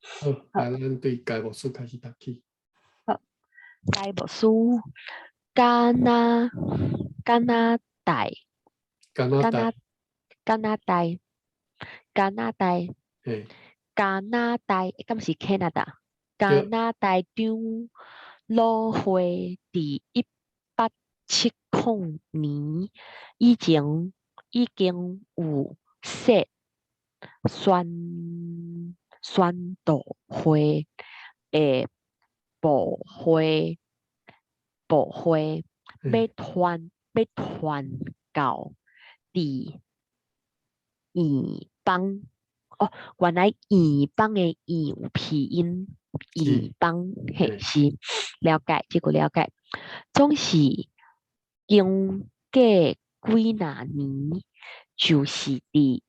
好，來，咱對該牧師開始讀起。好，該牧師，加拿加拿大，加拿大，加拿大，加拿大，嘿，加拿大，敢是 Canada？加拿大長老會佇1870年以前已經有設宣道會的部會，欲傳教佇異邦。哦，原來異邦的異有鼻音，異邦，嘿，是了解，這個了解。總是經過幾若年，就是佇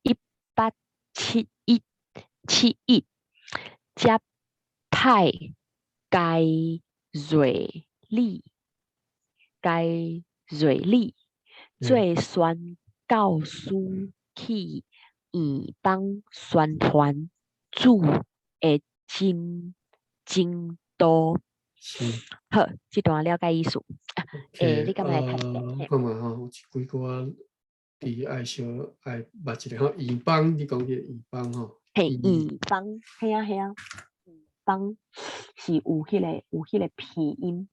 187171，才派該瑞利該瑞利做宣教師去異邦宣傳主的真道。好，這段了解意思。欸，你敢會來讀？我看覓吼，有一幾個佇愛小愛捌一下吼，異邦，你講這個異邦吼。嘿，異邦，嘿啊嘿啊，異邦是有彼個鼻音。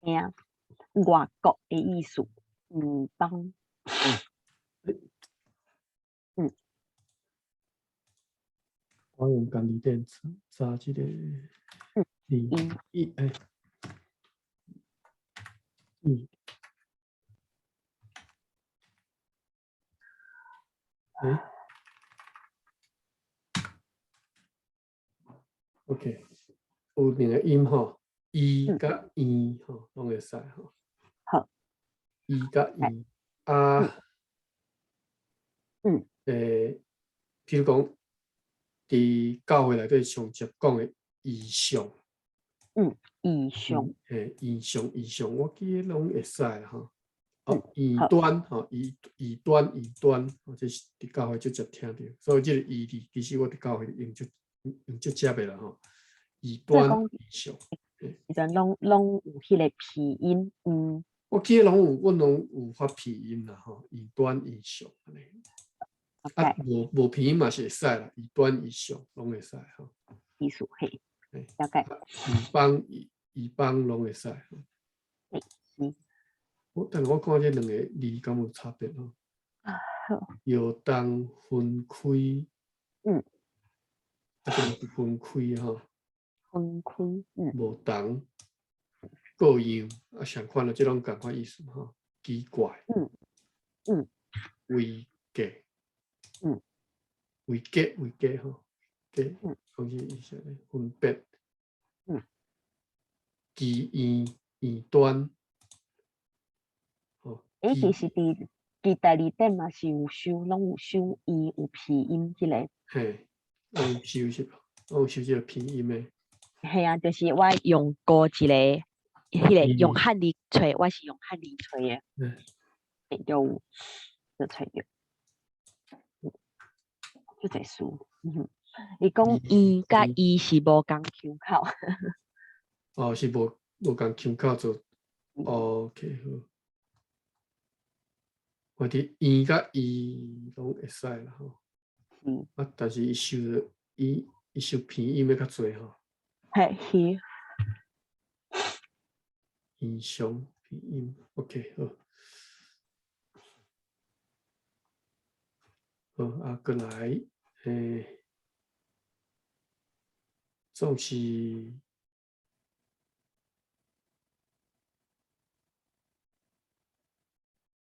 嘿啊，外國的意思，異邦。我用簡字典查查這個字，一欸，欸，OK，有兩個音吼，伊佮伊吼，攏會使吼。好。伊佮伊啊，欸，譬如講，佇教會內底上常講的異象。異象。嘿，異象，異象，我記得攏會使吼。哦，異端吼，異端，異端，哦，這是佇教會足常聽著，所以這個異字，其實我佇教會用足接的啦吼。異端異象。時陣攏有彼個鼻音。我記得攏有，阮攏有發鼻音啦吼，異端異象按呢。啊，無鼻音嘛是會使啦，異端異象攏會使吼。意思嘿，了解。異邦異邦攏會使。嘿，是。我等我看這兩個字敢有差別吼？啊，好。搖動分開。啊，這個是分開吼。分開。無同，各樣啊，相款啊，這攏仝款意思吼，奇怪。違格。違格違格吼，格，講這意思咧，分別。奇異異端。欸，其實佇大字典嘛是有收，攏有收伊有鼻音彼個。嘿，攏有收是無？攏有收這個鼻音的。嘿啊，就是我用過一個，彼個用漢字揣，我是用漢字揣的。就有就揣著。足濟書，伊講伊佮伊是無仝腔口。哦，是無仝腔口做。OK，好。我佇伊佮伊攏會使啦吼。啊，但是伊收伊收鼻音的較濟吼。嘿，是。異象鼻音，OK，好。好，啊，閣來，欸，總是。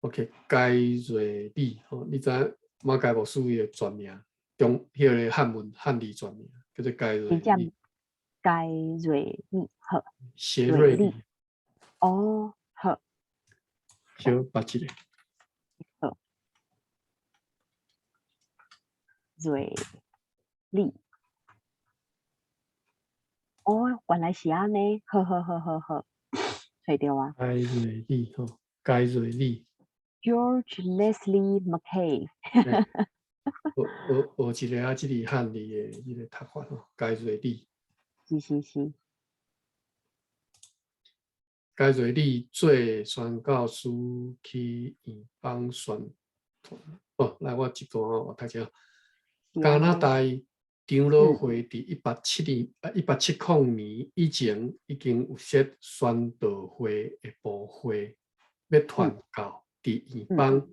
OK，該瑞利吼，你知影馬偕牧師伊的全名，中彼個漢文漢字全名叫做該瑞利。該瑞利，好。謝瑞利。哦，好。小捌一下。好。瑞利。哦，原來是按呢，好好好好好，揣著啊。該瑞利吼，該瑞利。George Leslie Mackay。學學學一个啊，這个漢字的這个讀法吼，解瑞理。是是是。解瑞理做宣教師去異邦宣傳。哦，來我這段我讀者。加拿大長老會佇187年啊，1870年以前已經有設宣道會的部會，欲傳教佇異邦，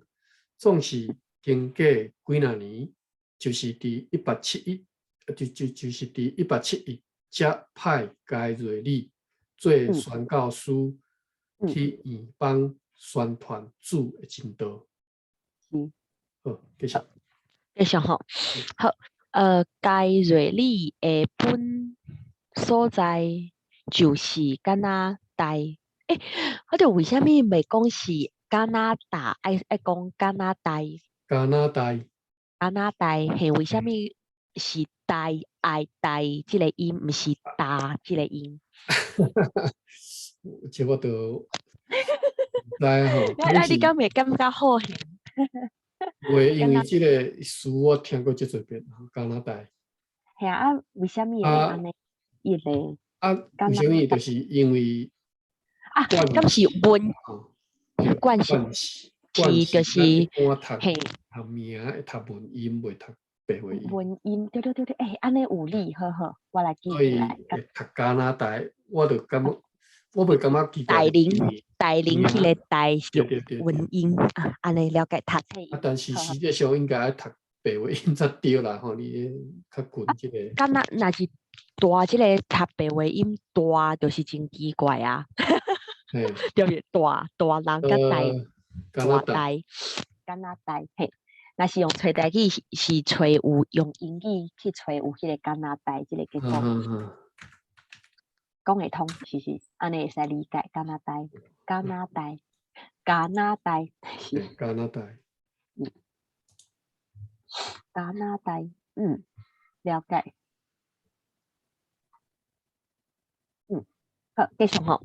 總是經過幾若年，就是佇一八七一，就是佇一八七一才派解瑞理做宣教師去異邦宣傳主的真道。好，繼續。繼續吼，好，解瑞理的本所在就是加拿大。欸，我著為啥物袂講是加拿大，愛講加拿大？加拿大。加拿大，嘿，為啥物是大愛大這个音，毋是大這个音？這我著毋知吼。啊，你敢會感覺好興？袂，因為這个詞我聽過足濟遍，加拿大。嘿啊，為啥物會按呢？伊個啊，為啥物？就是因為啊，敢是文慣性是就是嘿，讀名會讀文音，袂讀白話音。文音，對對對對，欸，按呢有理，好好，我來記所以起來。會讀加拿大，我就感覺我袂感覺奇怪。大林，大林彼个大是文音啊，按呢了解讀冊。啊，但是實際上應該愛讀白話音才對啦，吼，你較近這个。敢若若是大這个讀白話音大，就是真奇怪啊。就是大大人佮大大大加拿大，嘿，若是用揣台語是是揣有用英語去揣有彼个加拿大這个結果。講會通，是是，按呢會使理解加拿大，加拿大，加拿大，是。加拿大。加拿大，了解。好，繼續吼。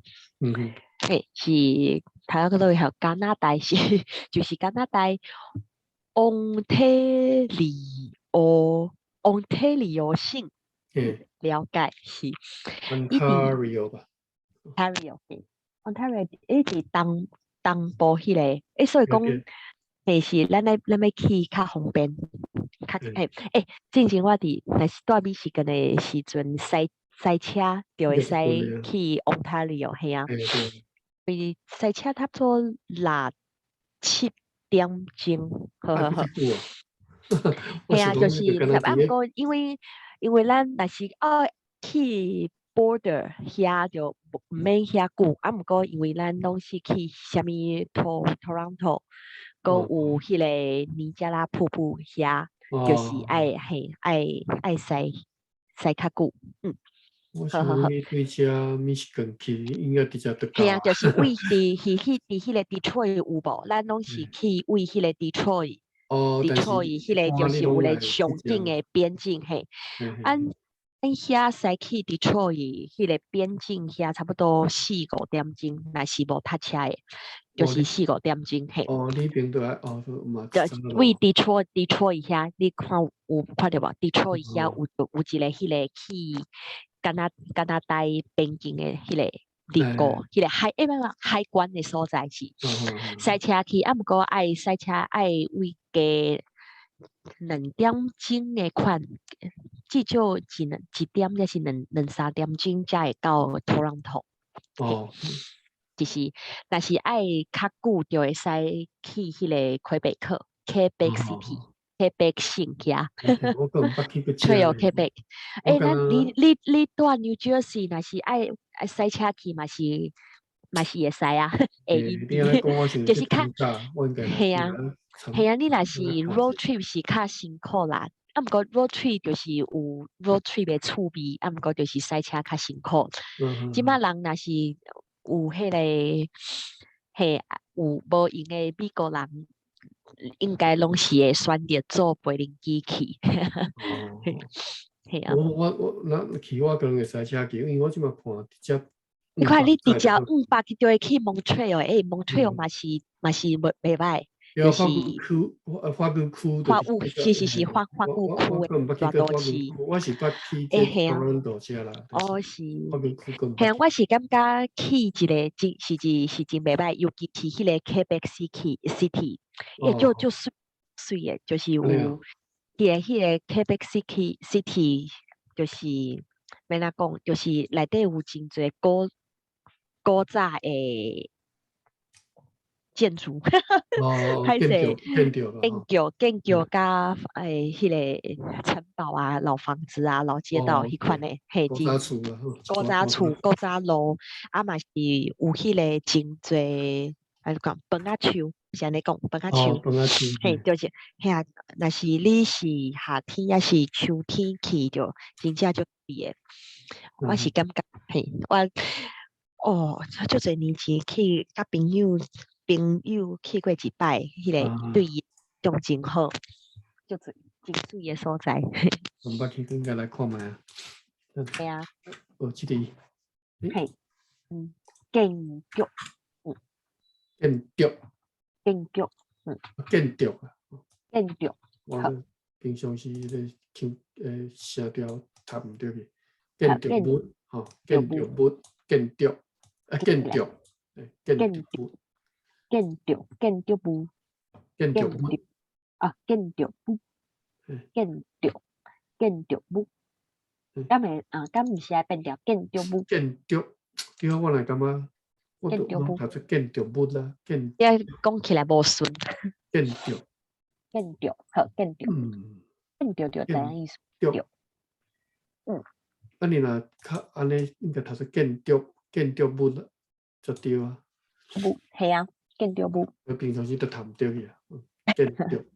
嘿，是頭仔閣落去加拿大是，就是加拿大，翁體里奧，翁體里奧省。了解是。 Ontario 吧。 Ontario，嘿，Ontario，伊佇東東部彼个，欸，所以講，嘿是咱欲去較方便，較嘿，欸，進前我佇若是蹛美食根的時陣，駛車就會使去 Ontario，嘿啊，伊駛車差不多六七點鐘，好好好。嘿啊，就是，啊，毋過因為咱若是愛去 border 遐就毋免遐久，啊，毋過因為咱攏是去啥物 Toronto，閣有彼个尼加拉瀑布遐，就是愛嘿愛愛駛駛較久，嗯。我想你對遮密西根去，應該直接就嘿啊，就是位佇去去佇彼个 Detroit 有無？咱攏是去位彼個 Detroit。哦，Detroit 彼个就是有咧上近的邊境嘿。按咱遐駛去 Detroit 彼个邊境遐，差不多四五點鐘，若是無塞車的，就是四五點鐘嘿。哦，你邊都愛哦，嘛。就位 Detroit Detroit 遐，你看有看著無？Detroit 遐有一個彼个去加拿大邊境的彼个入過，彼个海欸，毋海關的所在是駛車去，啊，毋過愛駛車愛位加2點鐘的款，至少一兩一點抑是兩兩三點鐘才會到 Toronto。哦。就是，若是愛較久，就會使去彼个魁北克（Quebec City）、Quebec 省遐。我閣毋捌去過。揣有 Quebec。欸，咱你你你蹛 New Jersey，若是愛駛車去嘛是嘛是會使啊，會用。就是較，嘿啊，嘿啊，你若是 road trip 是較辛苦啦，啊，毋過 road trip 就是有 road trip 的趣味，啊，毋過就是駛車較辛苦。這擺人若是有彼个嘿有無閒的美國人，應該攏是會選擇坐飛輪機去。嘿啊。我那去我可能會駛車去，因為我這擺看直接。你看你直接500去就會去 Montreal，欸，Montreal 嘛是嘛是袂袂䆀。就是法語區，法語區，法語是是是法語區的大都市。我是捌去這多倫多遮啦。哦是。法語區閣毋嘿啊，我是感覺去一個真是是是真袂䆀，尤其是彼個 Quebec City，伊足足媠媠的，就是有彼個 Quebec City，就是欲按怎講，就是內底有真濟古早的建築，歹勢，建築建築佮彼個城堡啊、老房子啊、老街道彼款的，嘿，古早厝啊，古早厝、古早路，啊嘛是有彼個真濟，按怎講，楓仔樹，是按呢講，楓仔樹，嘿，就是嘿啊，若是你是夏天抑是秋天去，就真正足美的。我是感覺，嘿，我哦，足濟年前去佮朋友去過一擺，彼個對伊印象真好，足濟真媠的所在。毋捌去，應該來看覓啊。嘿啊。哦，這個。嘿，建築，建築。建築，建築啊。建築。我平常時咧腔聲調讀毋著去。建築物，吼，建築物，建築，啊，建築，建築物。建築，建築物。建築物。啊，建築物。建築，建築物。敢會啊？敢毋是愛變調建築物？建築，對啊，我來感覺，我都攏讀做建築物啦，建。這講起來無順。建築。建築，好，建築。建築就知影意思。對。啊，你若較按呢，應該讀做建築，建築物就對啊。物，係啊，建築物。我平常時都讀毋著去啊，建築。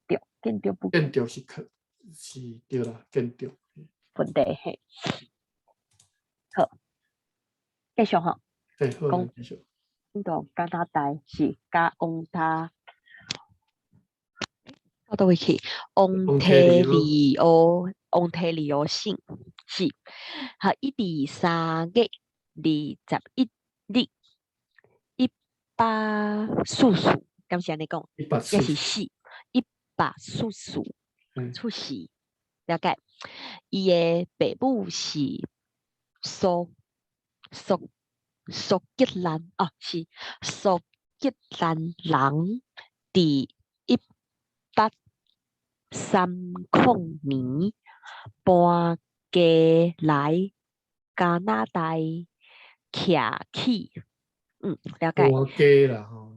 對，建築物。建築是較是對啦，建築。問題嘿，好，繼續吼。欸，好，繼續。講到加拿大是佮翁他，到佗位去？翁提里奧，翁提里奧省是，好，伊佇3月21日，144，敢是按呢講？抑是四一八四四出世，了解。伊的爸母是蘇格蘭哦，是蘇格蘭人，佇1830年搬家來加拿大徛起，了解。搬家啦吼，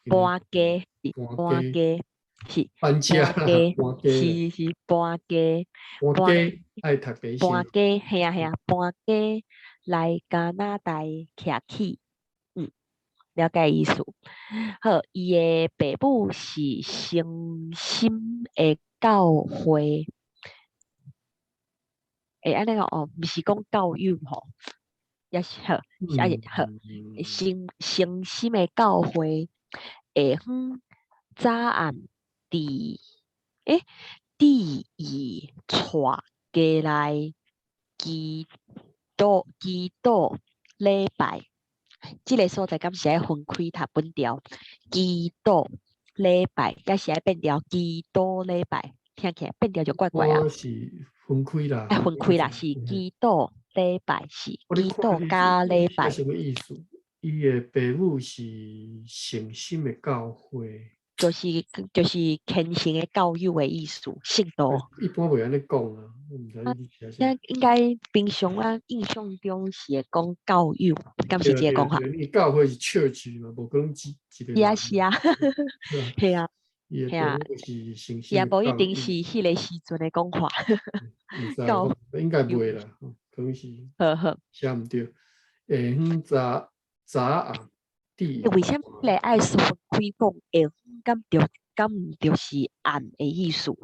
搬家是搬家是搬家搬家是是搬家搬家愛讀第搬家係啊係啊，搬家來加拿大徛起，了解意思。好，伊的爸母是誠心的教會，欸，按呢講哦，毋是講教友吼，抑是好，是抑是好，誠心的教會下昏早暗佇欸，佇伊帶家來祈禱禮拜，這个所在敢是愛分開讀本調？祈禱禮拜，抑是愛變調祈禱禮拜？聽起來變調就怪怪啊。我是分開啦。愛分開啦，是祈禱禮拜是祈禱佮禮拜。啥物意思？伊的爸母是誠心的教會，就是虔誠的教友的意思，信徒。一般袂按呢講啊，我毋知你寫啥。應該平常我印象中是會講教友，敢是這個講法？因為教會是 church 嘛，無可能一一個。是啊是啊，係啊。係啊，是也無一定是彼個時陣的講法。毋知，應該袂啦，可能是寫毋對。下昏早早暗。為啥物來愛分開講？下昏敢著敢毋著是暗的意思？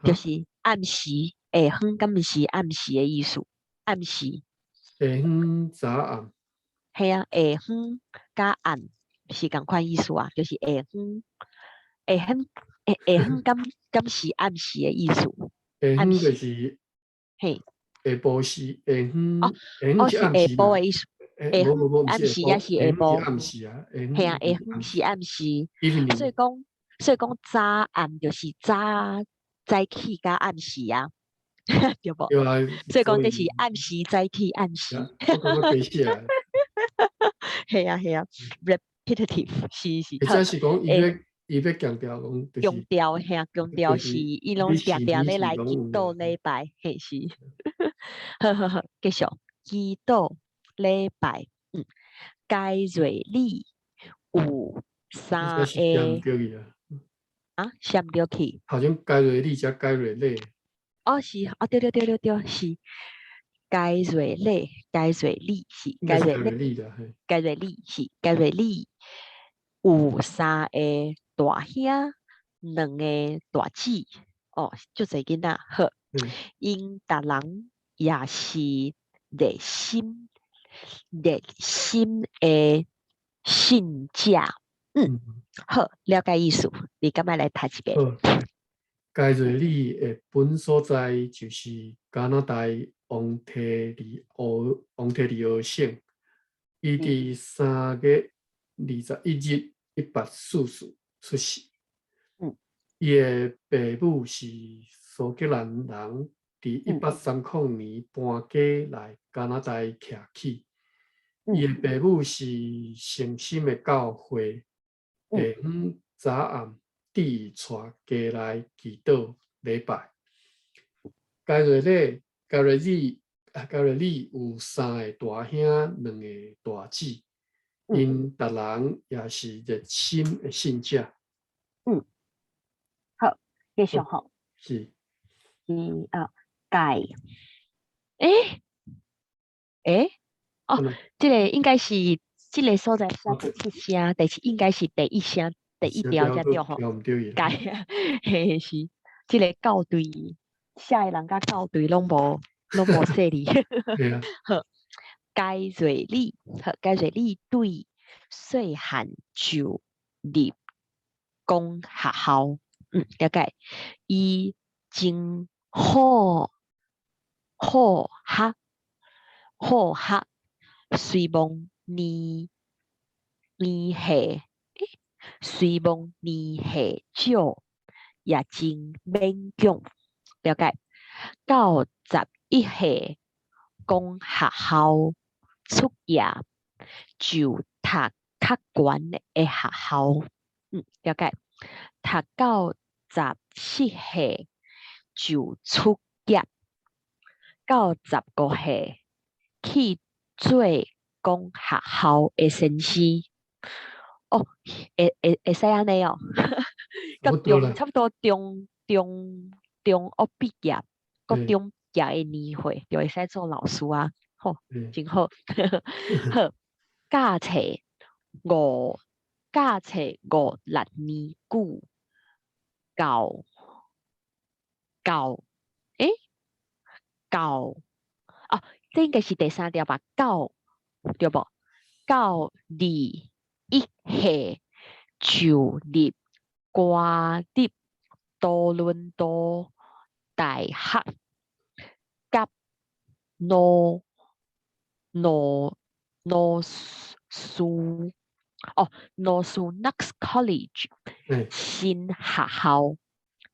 就是暗時下昏敢毋是暗時的意思？暗時。下昏早暗。係啊，下昏佮暗是仝款意思啊，就是下昏。下昏下下昏敢是暗時的意思？下昏就是嘿，下晡時，下昏哦哦是下晡的意思。下昏暗時抑是下晡？暗時啊，係啊，下昏是暗時。所以講所以講早暗就是早早起佮暗時啊，對無？對啊，所以講這是暗時早起暗時。我感覺白寫。係啊係啊，repetitive 是是。或者是講伊欲強調講，強調嘿，強調是伊攏定定咧來祈禱禮拜，嘿是。好好好，繼續祈禱禮拜，該瑞里有三個。啊，寫毋著去。頭先該瑞里才該瑞禮。哦，是，哦，對對對對對，是該瑞禮，該瑞里是該瑞禮，該瑞里是該瑞里有三個大兄，兩個大姊，哦，足濟囡仔，好，𪜶逐人也是熱心熱心的信者，好，了解意思，你敢欲來讀一遍？該瑞里的本所在就是加拿大翁提里奧翁提里奧省，伊佇3月21日1844出世。伊的爸母是蘇格蘭人，佇1830年搬家來加拿大徛起。伊的爸母是誠心的教會，下昏早暗致帶家來祈禱禮拜。該瑞禮，該瑞里，該瑞里有三个大兄，兩個大姊，𪜶逐人也是熱心的信者。好，繼續吼。是。是啊，蓋，欸，欸，哦，這个應該是這个所在寫第七聲，第七應該是第一聲，第一調才對吼。蓋，嘿是，這个校對寫的人佮校對攏無說理。好，該瑞里，好，該瑞里對細漢就入公學校，了解。伊真好好學，好學，雖罔年年歲，雖罔年歲少，也真勉強。了解。到11歲，公學校出業，就讀較懸的學校。了解。讀到14歲就出業，到15歲去做公學校的先生。哦，會使按呢哦。到中差不多中中中學畢業，國中畢業的年歲就會使做老師啊。好，真好。好，教冊五六年久，到到，欸，到，哦，這應該是第三條吧？到對無？到21歲就入國立多倫多大學佮羅斯哦，羅斯 Knox College 新學校，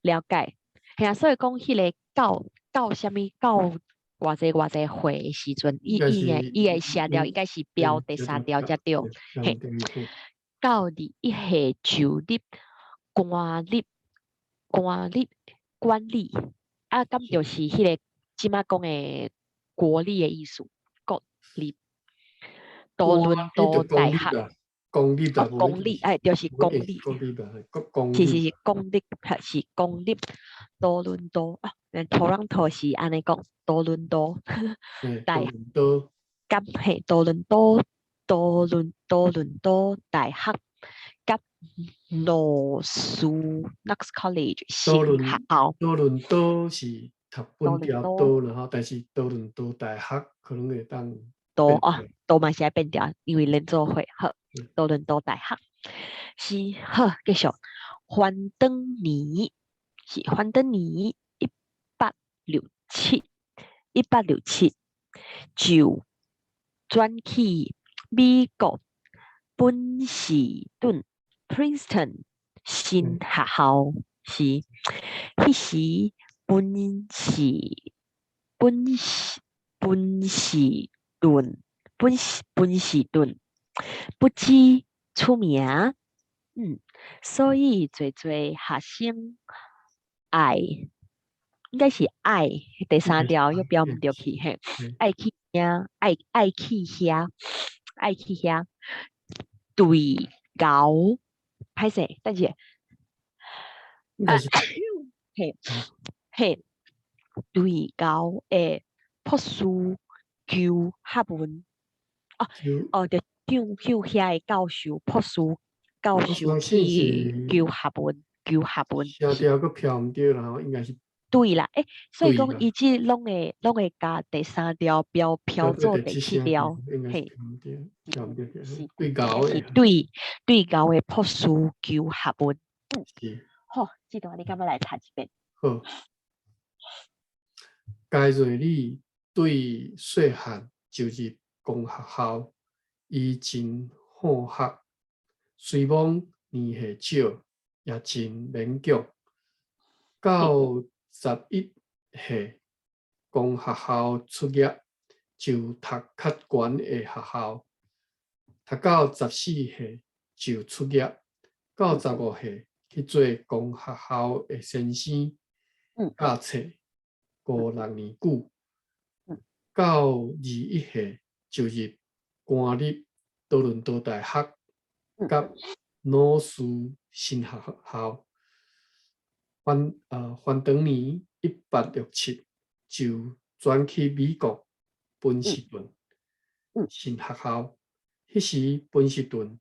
了解。嘿啊，所以講彼个到啥物到偌濟偌濟歲的時陣，伊會寫掉，應該是標第三條才對。嘿，到21歲就入官立官立啊，敢就是彼个這馬講的國立的意思，國立多倫多大學。公立哦，公立，哎，就是公立，是是是公立，是公立多倫多啊，Toronto 是按呢講，多倫多大佮嘿多倫多大學佮羅斯 Knox College 新學校。多倫多是讀本調多啦吼，但是多倫多大學可能會當多哦，多嘛是愛變調，因為連做伙好。多倫多大學是好，繼續。幻燈年是幻燈年1867，1867就轉去美國本士頓 Princeton 新學校是，彼時本士頓不知出名，所以濟濟學生愛，應該是愛第三條又標毋著去嘿，愛去遐，愛去遐，對𠢕，歹勢，等下，嘿，嘿，對𠢕的博士求學問，哦，哦，就向遐的教授博士教授去求學問，求學問。聲調閣飄毋著啦，應該是。對啦，欸，所以講伊這攏會共第三調標標做第七調，嘿，是對𠢕 的，對𠢕的博士求學問。好，這段你敢欲來讀一遍？好，佳瑞里對細漢就入公學校，伊真好學，雖罔年歲少，也真勉強。到11歲，公學校出業，就讀較懸的學校，讀到14歲就出業，到15歲去做公學校的先生，教冊五六年久，到21歲就入官立多倫多大學佮老師神學校。范長年1867就轉去美國賓士頓神學校。彼時賓士頓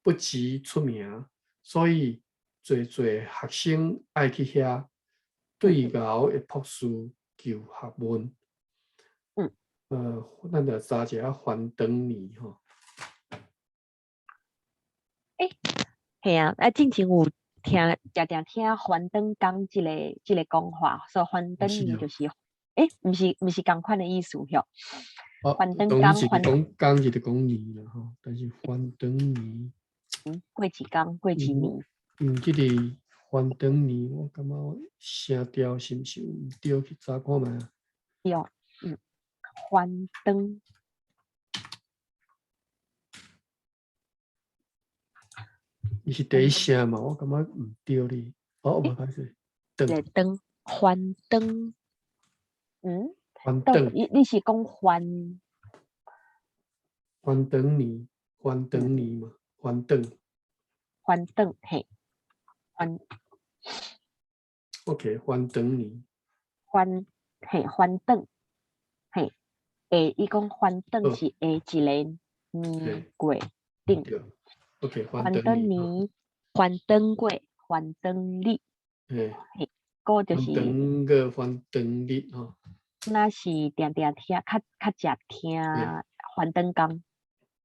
不知出名，所以濟濟學生愛去遐對𠢕的博士求學問。咱就查一下范長年吼。欸，嘿啊，啊，進前有聽，定定聽翻轉工這個講法，所以翻轉年就是，欸，毋是仝款的意思吼。哦，翻轉工，翻講工就講年啦吼，但是翻轉年，過一工過一年。嗯，這個翻轉年，我感覺聲調是毋是毋對？去查看覓啊？對，翻轉。伊是第一聲嘛，我感覺毋對哩。哦，無歹勢，轉。轉，翻轉。翻轉。你是講翻？翻轉年，翻轉年嘛，翻轉。翻轉，嘿，翻。 OK，翻轉年。翻，嘿，翻轉，嘿，下伊講翻轉是下一個年過頂。 OK，翻轉年，翻轉過，翻轉日。嘿，閣就是。翻轉過，翻轉日吼。若是定定聽，較較捷聽翻轉工。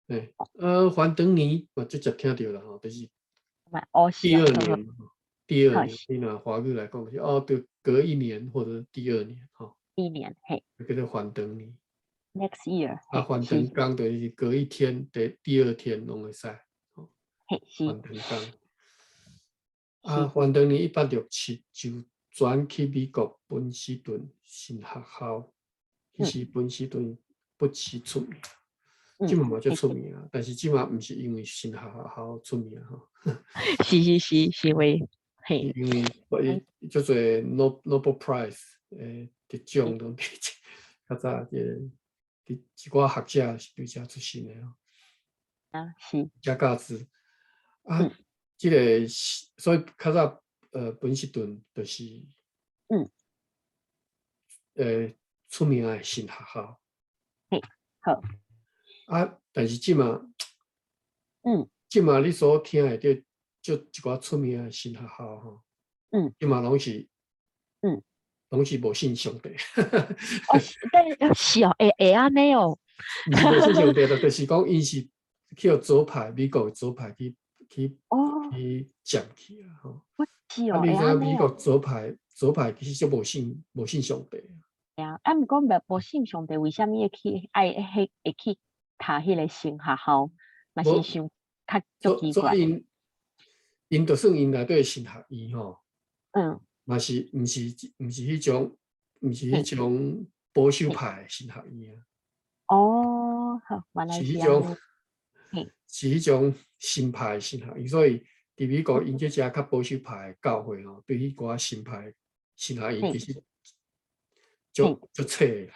嘿，翻轉年嘛，足捷聽著啦吼，就是第二年，第二年，你若華語來講，是哦，對，隔一年或者第二年，吼。一年，嘿。叫做翻轉年。 Next year。啊，翻轉工就是隔一天的第二天攏會使。嘿，是。翻轉工。啊，翻轉年1867就轉去美國賓士頓神學校，彼時賓士頓不是出名，這馬嘛足出名啊，但是這馬毋是因為神學校出名吼。是是是，是因為嘿。因為伊足濟 Nobel Prize 得獎攏佇較早這個佇一寡學者是對遮出身的吼。啊，是。遮教資啊，這個是所以較早賓士頓就是，出名的神學校。嘿，好。啊，但是這馬，這馬你所聽的著就一寡出名的神學校吼，這馬攏是，攏是無信上帝。哦，但是哦，會按呢哦。毋是無信上帝，就是講𪜶是去予左派，美國的左派去佔去啊吼。是哦，啊，你知影美國左派其實足無信上帝。啊，啊，毋過無信上帝，為啥物會去愛彼會去讀彼個神學校？嘛是想較足奇怪。所以𪜶 𪜶就算𪜶內底神學院吼，嘛是毋是彼種保守派的神學院啊。哦，好，原來是彼是按呢。種，是彼種新派的神學院，所以佇美國𪜶這遮較保守派的教會吼，對彼寡新派神學院其實足足冊的啦，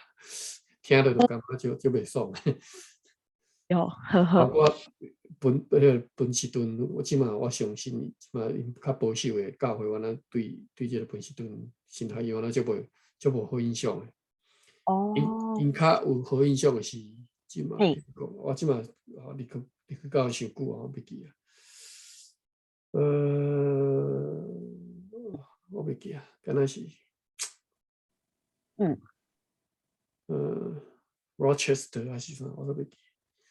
聽著就感覺足足袂爽。喲，好好。包括本彼個本士頓，我這馬我相信，這馬𪜶較保守的教會，我若對這個本士頓神學院，我若足無好印象的。𪜶較有好印象的是這馬我這馬入去到傷久啊，我袂記啊。我袂記啊，敢若是，Rochester 還是啥，我都袂記。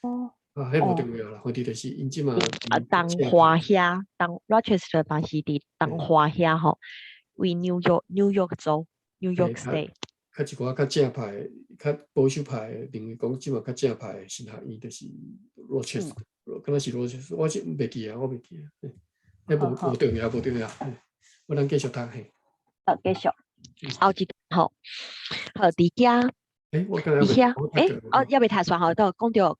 啊，彼無重要啦，反正就是𪜶這馬啊，東華遐，東 Rochester 嘛是佇東華遐吼，位 New York 州 New York State。較一寡較正派、較保守派的，認為講這馬較正派的神學院就是 Rochester，敢若是 Rochester，我是袂記啊，我袂記啊。彼無重要，無重要。我咱繼續讀嘿。好，繼續。後一吼，好，佇遮。欸，我剛才佇遐，欸，哦，猶未讀煞吼，都講著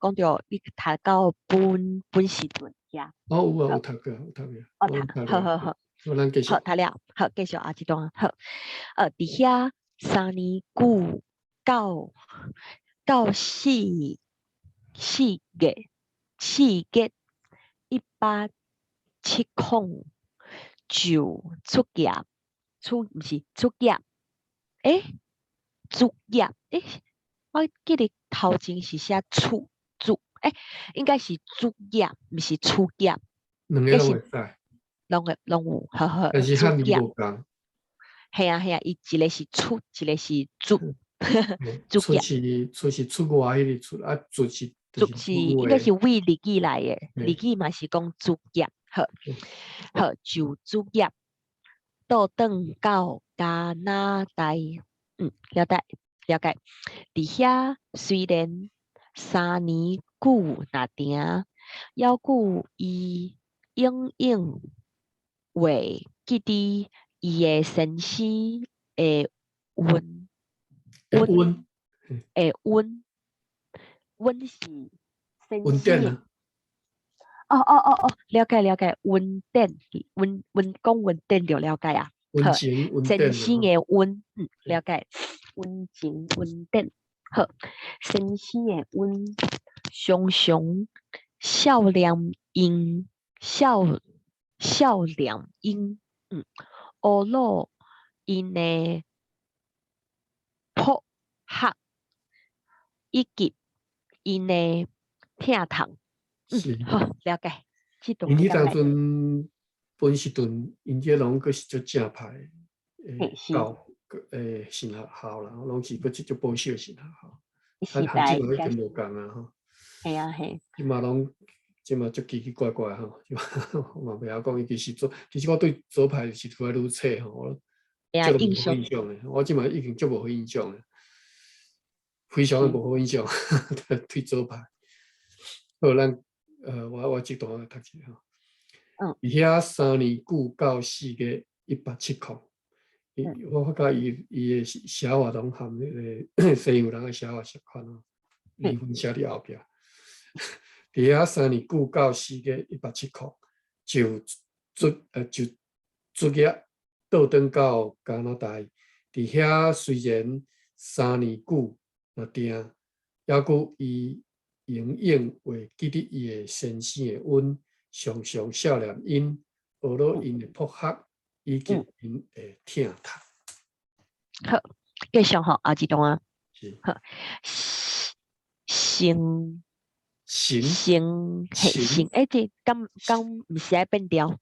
你讀到本士頓遐。哦，有啊，有讀過，有讀過。哦，讀，好好好。好，咱繼續。好，讀了，好，繼續後一段。好，佇遐3年久到四月1870就出業，出毋是出業，欸，卒業，欸，我記得頭前是寫出卒，欸，應該是卒業，毋是出業。兩个攏會使。攏會攏有，好好。但是漢字無仝。係啊係啊，伊一个是出，一个是卒。出是出是出外彼个出，啊卒是卒是應該是為日語來的，日語嘛是講卒業，好，好就卒業，倒轉到加拿大，了解了解。佇遐雖然3年久若定，猶閣伊永遠會記得伊的先生的恩恩的恩，恩是恩典啊。哦哦哦哦，了解了解，恩典，恩恩講恩典就了解啊。溫情恩典。先生的恩，了解，溫情恩典，好，先生的恩，常常笑臉迎，笑笑臉迎，呵咾𪜶的博學以及𪜶的疼痛，好，了解。𪜶彼當陣本士頓，𪜶這攏閣是足正派的教神學校啦，攏是閣足保守的神學校。時代這馬已經無仝啊吼。係啊係。這馬攏這馬足奇奇怪怪吼，我嘛袂曉講伊其實做，其實我對左派是愈來愈冊吼，我足無好印象的，我這馬已經足無好印象的，非常的無好印象，對左派。好，咱我這段讀一下吼。佇遐3年久到4月1870，我發覺伊的寫法攏含彼个西洋人的寫法相款哦，年份寫佇後壁。佇遐三年久到四月一八七空，就卒業倒轉到加拿大。佇遐雖然三年久若定，猶閣伊永遠會記得伊的先生的恩，常常笑臉𪜶，呵咾𪜶的博學以及𪜶的疼痛。好，繼續吼，後一段啊。是。好，成成成嘿成，欸，這敢敢毋是愛變調？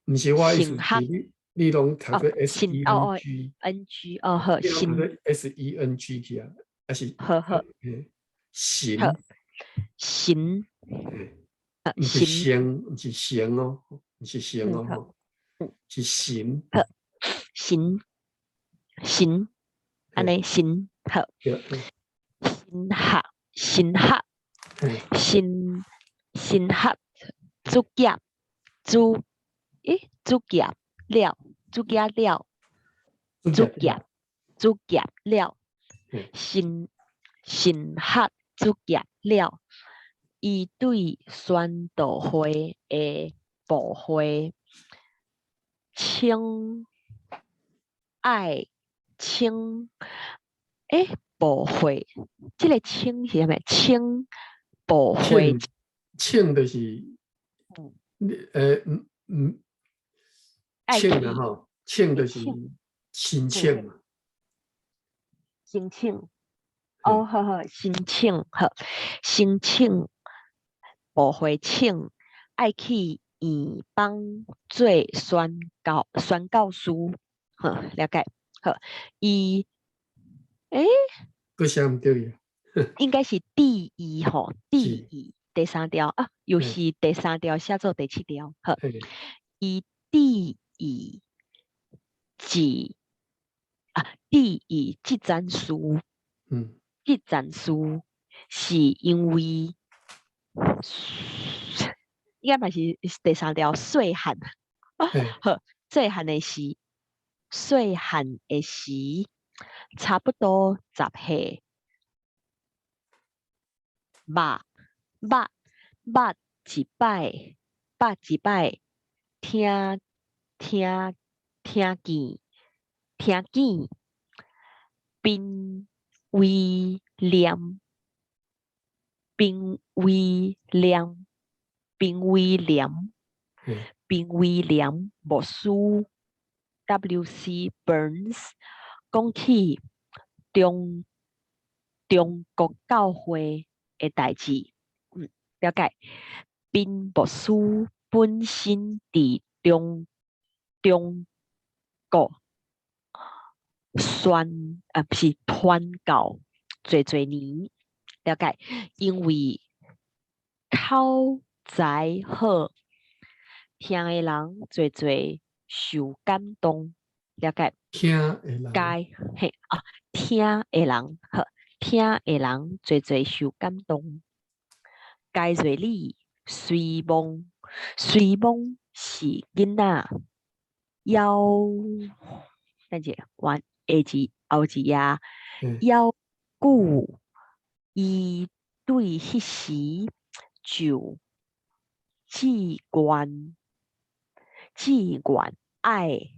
毋是我意思是你攏讀做 S E N G N G 哦好，成 S E N G 去啊，還是好好，成成，毋是成，毋是成哦，毋是成哦，是神。好，神神，按呢神好，神學神學神神學主業主欸，主業了，主業了，主業主業了，神神學主業了，伊對宣道會的部會，請愛請欸部會，這个請是啥物？請部會。請就是，請啊吼，請就是申請嘛。申請，哦，好好，申請好，申請部會請愛去異邦做宣教師，好，了解，好，伊，欸，閣寫毋對去。應該是第一吼，第一第三條啊，又是第三條寫做第七條，好，伊第一一啊，第一這件事，這件事是因為應該嘛是第三條細漢，好，細漢的時，細漢的時，差不多10歲。捌捌捌一擺，捌一擺，聽聽聽見聽見，賓威廉賓威廉賓威廉賓威廉牧師 W.C. Burns 講起中中國教會的代誌，了解。賓牧師本身佇中中國宣啊，毋是傳教濟濟年，了解。因為口才好，聽的人濟濟受感動，了解。聽的人，該嘿啊，聽的人好，聽的人濟濟受感動。該瑞里雖罔雖罔是囡仔，猶等者，換下字後字啊，猶久伊對彼時就志願志願愛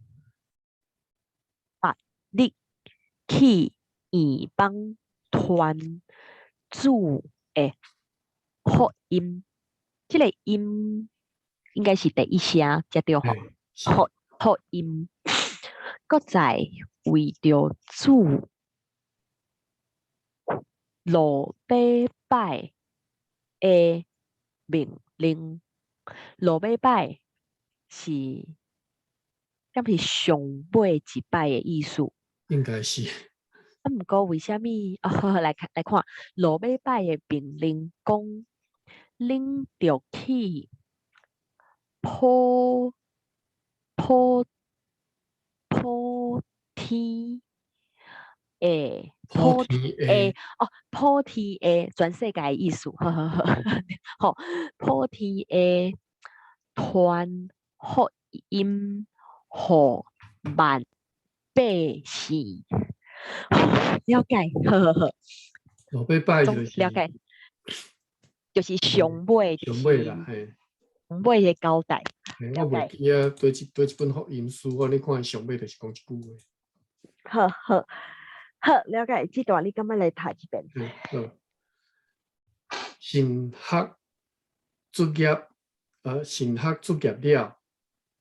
別日去異邦傳主的福音，這个音應該是第一聲才對吼。福福音，閣再為著主落尾擺的命令，落尾擺是，敢是上尾一擺的意思？應該是。啊，毋過為啥物？哦，來看來看，落尾擺的命令講，恁著去普普普天的普天的哦，普天的全世界的意思，好好好，好，普天的傳福音予萬百姓，了解，好好好。落尾擺就是了解，就是上尾，上尾啦，嘿。上尾的交代。我袂記啊，佗一本福音書，我你看上尾就是講這句話。好好好，了解。這段你敢欲來讀一遍？嗯，好。神學卒業，神學卒業了，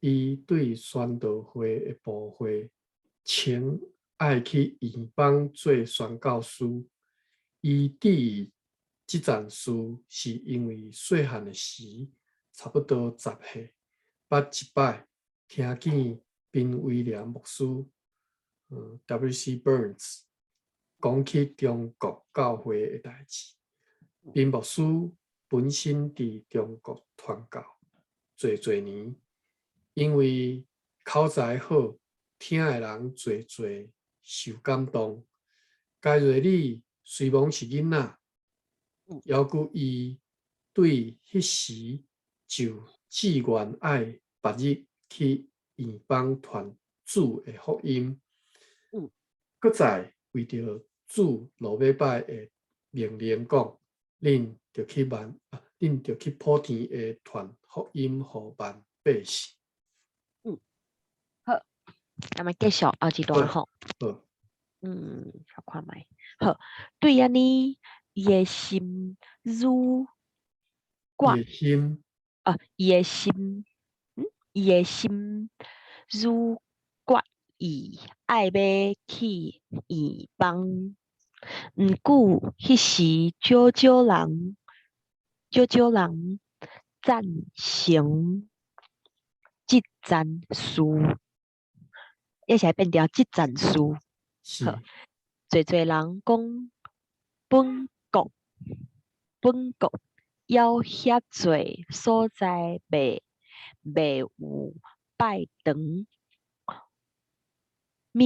伊對宣道會的部會請愛去異邦做宣教師。伊佇這件事是因為細漢的時，差不多10歲，捌一擺聽見賓威廉牧師，W.C. Burns 講起中國教會的代誌。賓牧師本身佇中國傳教濟濟年，因為口才好，聽的人濟濟受感動。該瑞里雖罔是囡仔，猶閣伊對彼時就志願愛別日去異邦傳主的福音。閣再為著主落尾擺的命令講，恁著去萬啊，恁著去普天下傳福音予萬百姓。好，咱們繼續後一段吼。好。小看覓。好，對按呢，伊的心愈決伊的心啊，伊的心，伊的心愈決意愛欲去異邦。毋過彼時少少人，少少人贊成這件事，抑是愛變成這件事。是。好，濟濟人講本國，本國有遐濟所在袂有拜堂，物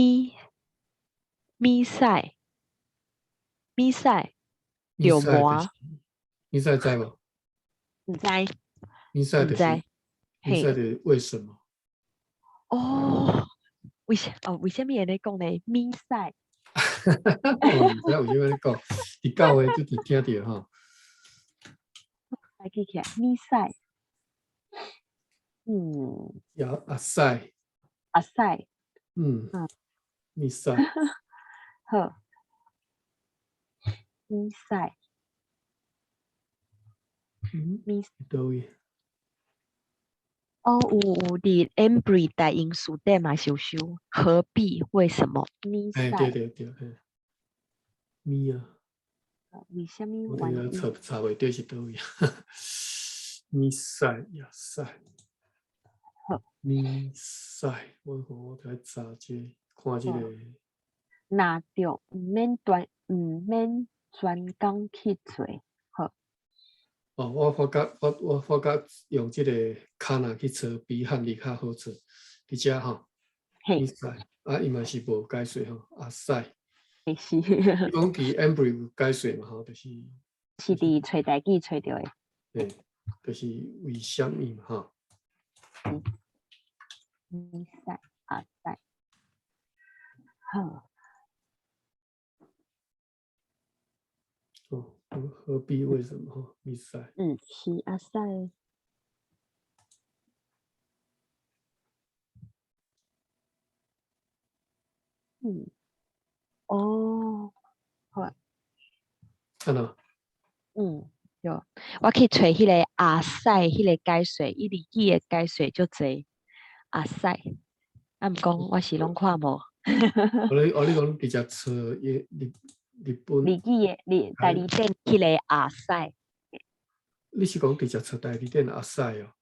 使著無。物使知無？毋知。物使就是，物使就是為什麼？哦，為啥物會按呢講呢？物使。我毋知為啥物按呢講，佇教會就常聽著吼。來記起來，物使。也會使。會使。物使。好。物使。物佗位？哦，有佇 Ambry 大英書店嘛是有收，何必？為什麼？物使。欸，對對對，嘿。物啊。為啥物我頂下查查袂著是佗位啊？物使也使。好。物使，我看我著愛查這個，看這個。若著毋免專工去做，好。哦，我發覺用這個卡納去查比漢字較好查，佇遮吼，物使，啊，伊嘛是無解說吼，會使。是。你講佇 Ambry 有解說嘛吼，就是。是佇揣台語揣著的。對，就是為啥物嘛吼。物使會使。好。哦，何必？為什麼？吼，物使。是會使。哦，好啊。按怎？對，我去揣彼個會使彼個解說，伊日語的解說足濟，會使。啊，毋過我是攏看無。哦，你講直接揣伊日本日語的日代字典彼個會使。你是講直接揣代字典會使哦？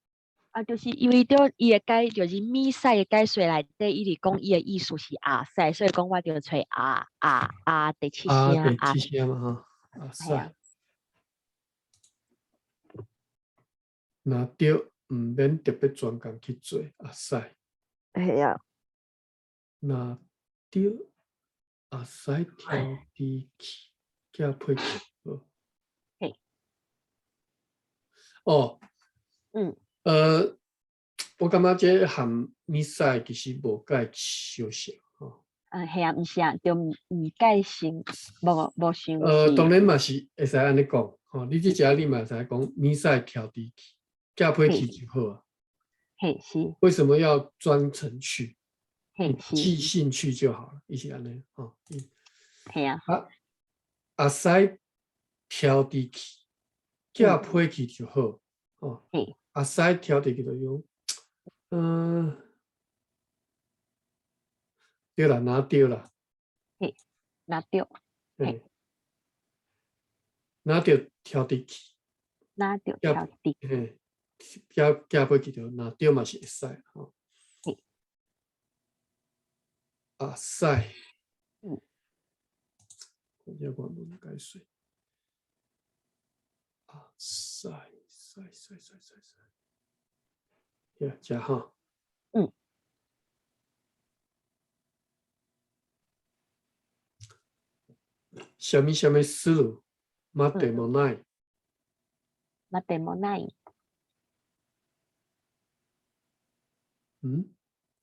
啊，就是因為著伊的解，就是物使的解說內底，伊是講伊的意思是會使，所以講我就揣啊啊啊第七聲啊，第七聲嘛吼，會使。若著毋免特別專工去做，會使。係啊。若著會使挑豬去，寄批去，好。嘿。哦。我感覺這和物使其實無介相像吼。啊，係啊，毋是啊，就毋介像，無像。當然嘛是會使按呢講，吼，你這遮你嘛會使講物使挑豬去，寄批去就好啊。嘿，是。為什麼要專程去？嘿，是。寄信去就好了，伊是按呢，吼。係啊。啊，會使挑豬去，寄批去就好，吼。嘿。會使挑佇去就用，對啦，若著啦。嘿，若著。嘿。若著挑佇去。若著挑佇。嘿，寄批去就若著嘛是會使吼。嘿。會使。我這原文解說。會使，使使使使使。呀，遮吼。啥物啥物するまでもない。までもない。嗯，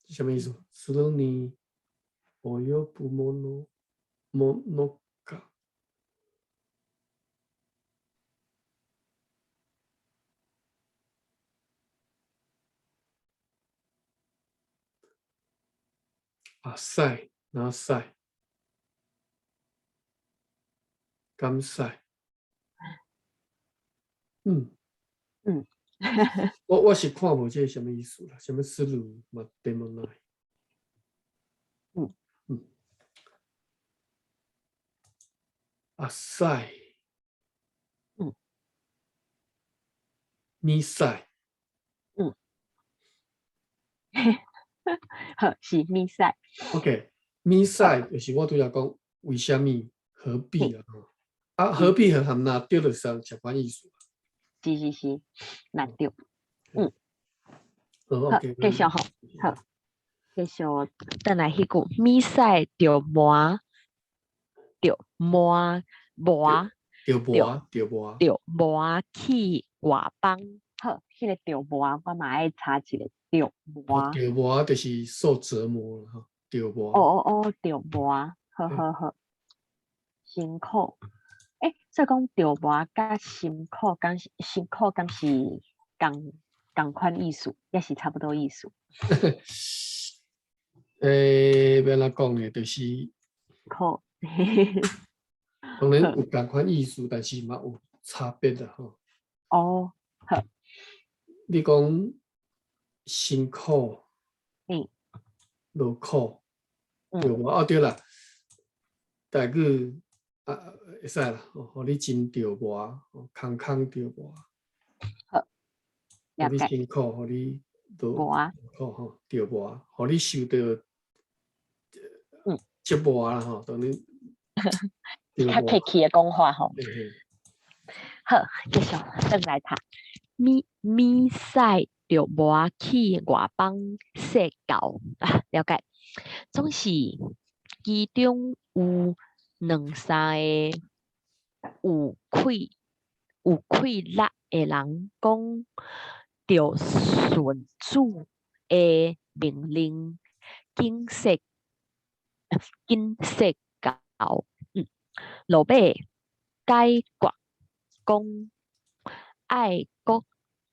這啥物意思？するに及ぶものものか。阿使，哪使？敢使？嗯我是看無這個啥物意思啦，啥物する嘛でもない。嗯，阿使，咪使，好，是咪使。 OK，咪使就是我拄才講為啥物何必啊？啊，何必和含若對就是相款意思。是是是，若對。好好，，OK，繼續吼，好，繼續轉來彼句，咪使著磨，著磨磨，著磨，著磨，著磨去外邦。好，彼個著磨，我嘛愛查一下著磨。著磨就是受折磨啦，吼，著磨。哦哦哦，著磨，好好好，辛苦。欸，所以講著磨佮辛苦，敢是辛苦，敢是仝仝款意思，抑是差不多意思。欸，欲按怎講呢？就是苦。當然有仝款意思，但是嘛有差別啦，吼。哦，好。你講辛苦，勞苦，對無？哦，對啦，台語啊，會使啦，予你真著磨，空空著磨。好，予你辛苦，予你勞苦吼，著磨，予你受著折磨啦吼，當然。較客氣的講話吼。好，繼續轉來讀。咪咪使著磨去外邦說教啊，了解。總是其中有兩三個有氣力的人講，著順主的命令，緊說緊說教。落尾解決講愛閣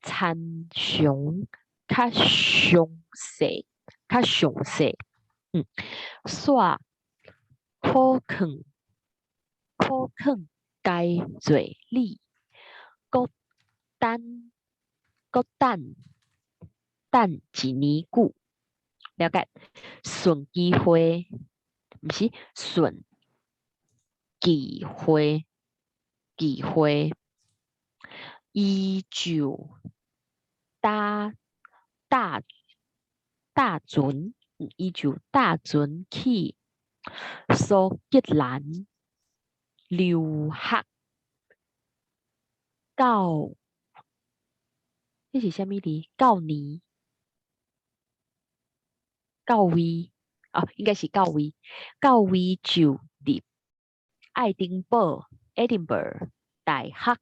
參詳較詳細，較詳細。煞可囥可囥該罪理，閣等閣等等一年久，了解？順機會，毋是順機會，機會，伊就搭搭搭船，伊就搭船去蘇格蘭留學到，這是啥物字？到年，到位，哦，應該是到位，到位就入愛丁堡（Edinburgh）大學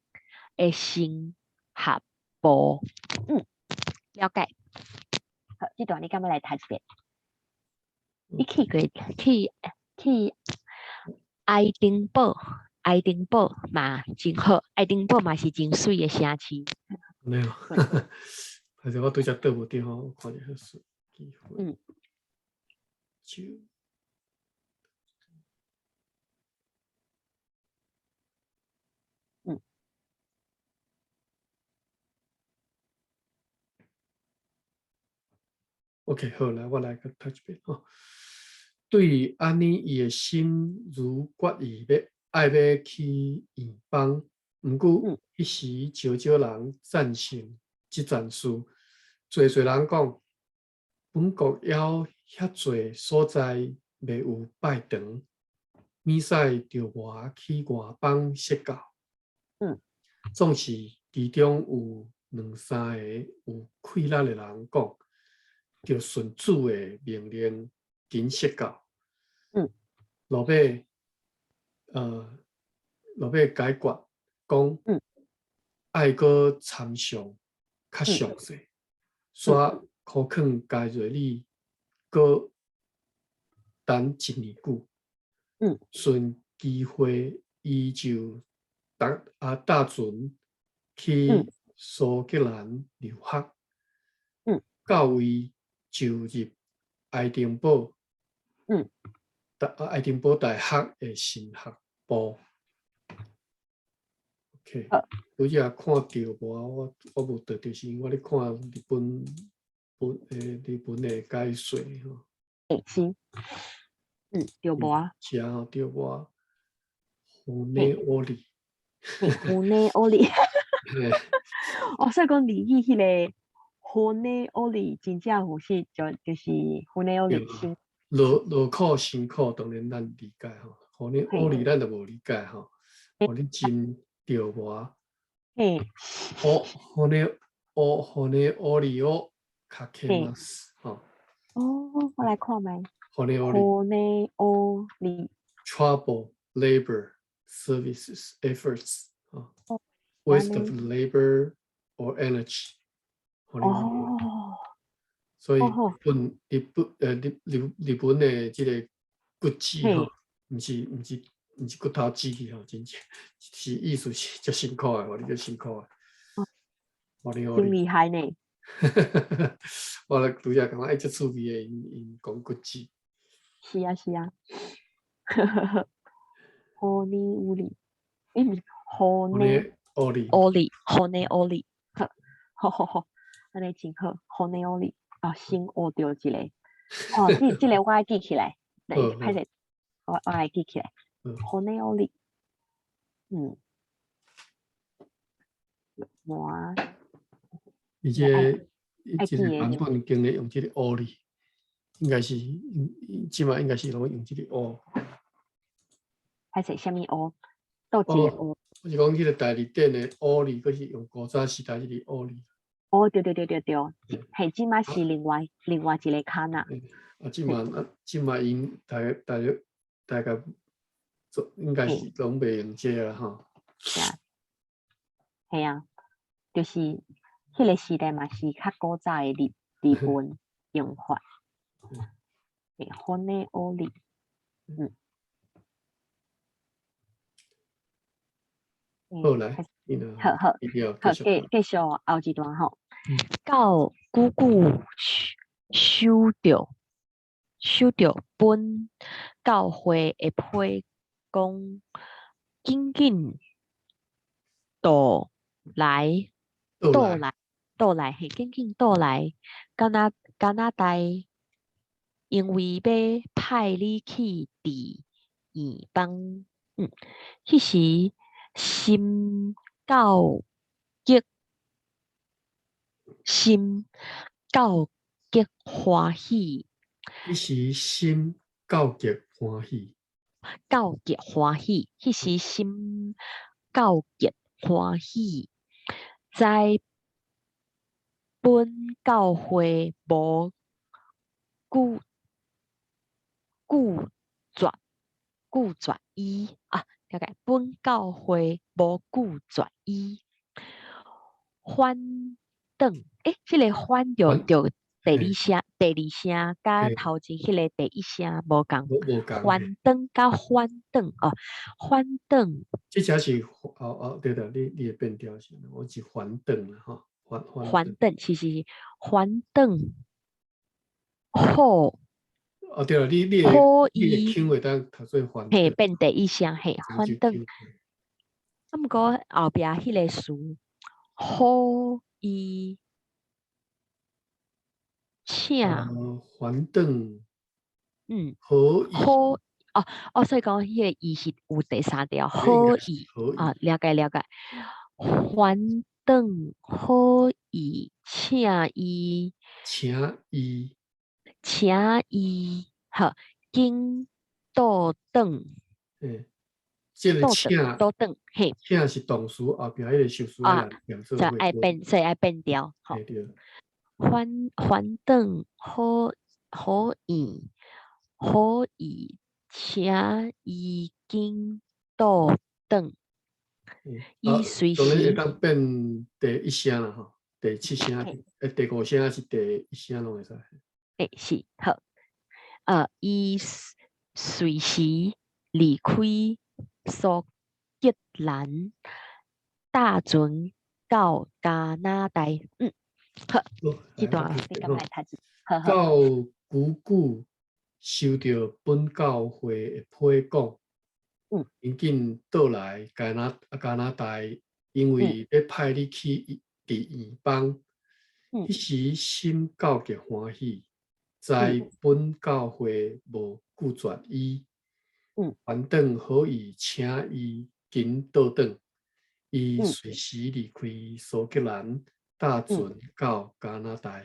的神學部。了解。好，這段你敢欲來讀一遍？你去過去去愛丁堡，愛丁堡嘛真好，愛丁堡嘛是真媠的城市。沒有，還是我對這倒無對吼，我看一下數機會。就OK，好，來，我來閣讀一遍吼。對按呢，伊的心如決意欲愛欲去異邦，毋過彼時少少人贊成這件事，濟濟人講，本國猶遐濟所在未有拜堂，免使著磨去外邦說教。總是其中有兩三個有氣力的人講，著順主的命令緊說教。落尾解決講，愛閣參詳較詳細，煞苦勸該瑞里閣等一年久。順機會，伊就搭啊搭船去蘇格蘭留學。到位就入愛丁堡。大愛丁堡大學的神學部。OK，拄才看著無啊？我無對，就是因為我咧看日本本日本的解說吼。欸，是，對無啊？是啊，對無啊？骨折り。嘿，骨折り。哦，所以講你去彼个骨折り真正有時就是骨折り先。勞勞苦辛苦，當然咱理解吼。骨折り咱就無理解吼。哦，你真對無？哦，骨哦，骨折りをかけます吼。哦，我來看覓。骨折り。骨折り。 Trouble, labor, services, efforts 啊，waste of labor or energy。哦。所以日本日本日日日本的這个骨折吼，毋是骨頭折去吼，真正是意思是足辛苦的，予你足辛苦的。真厲害呢！我來拄才感覺欸，足趣味的，𪜶𪜶講骨折。是啊是啊。骨折り，欸，毋是骨骨折り。折り，骨折り，好，好好好，按呢真好，骨折り。哦，先學著一个，哦，這個我愛記起來，歹勢，我來記起來，骨折り，我伊這個伊這个版本經咧用這个折り，應該是，這馬應該是攏用這個烏。歹勢，啥物烏？佗一个烏？我是講彼个大字典的折り，閣是用古早時代彼个折り。哦，對對對對對，嘿，這馬是另外一个卡納。啊，這馬啊，這馬𪜶大概做應該是攏袂用這个啦吼。是啊，嘿啊，就是彼个時代嘛是較古早的日本用法。嘿，骨折り，好來，好好，好，繼續後一段吼。到久久收著本教會的批講，緊緊倒來倒來倒來，嘿，緊緊倒來加拿大，因為欲派你去佇異邦，彼時心夠極心夠極歡喜，彼時心夠極歡喜，夠極歡喜，彼時心夠極歡喜，知本教會無拒絕伊啊，了解，本教會無拒絕伊，反轉，欸，這个反著著第二聲，第二聲佮頭前彼个第一聲無仝，反轉佮反轉哦，反轉。這才是哦哦，對對，你會變調是，我是反轉啦吼，反反轉，是是是，反轉好。哦對啦，你會腔會當讀做反嘿，變第一聲嘿，反轉。啊，毋過後壁彼个詞，好伊。請反轉，好好哦哦，所以講彼个伊是有第三條，好意啊，了解了解。反轉好意，請伊，請伊，請伊，好，緊倒轉。這个請倒轉，嘿，請是動詞，後壁彼个修飾啊，就愛變，所以愛變調，吼。反轉好好意，好意，請伊緊倒轉。伊隨時。當然會當變第一聲啦，吼，第七聲，第五聲還是第一聲攏會使。欸，是好。伊隨時離開蘇格蘭，搭船到加拿大。好，這段你敢來讀一？好好。到久久收著本教會的批講，趕緊倒來加拿大，因為欲派你去佇異邦。彼時心較極歡喜，知本教會無拒絕伊，還轉好意請伊緊倒轉。伊隨時離開蘇格蘭，搭船到加拿大。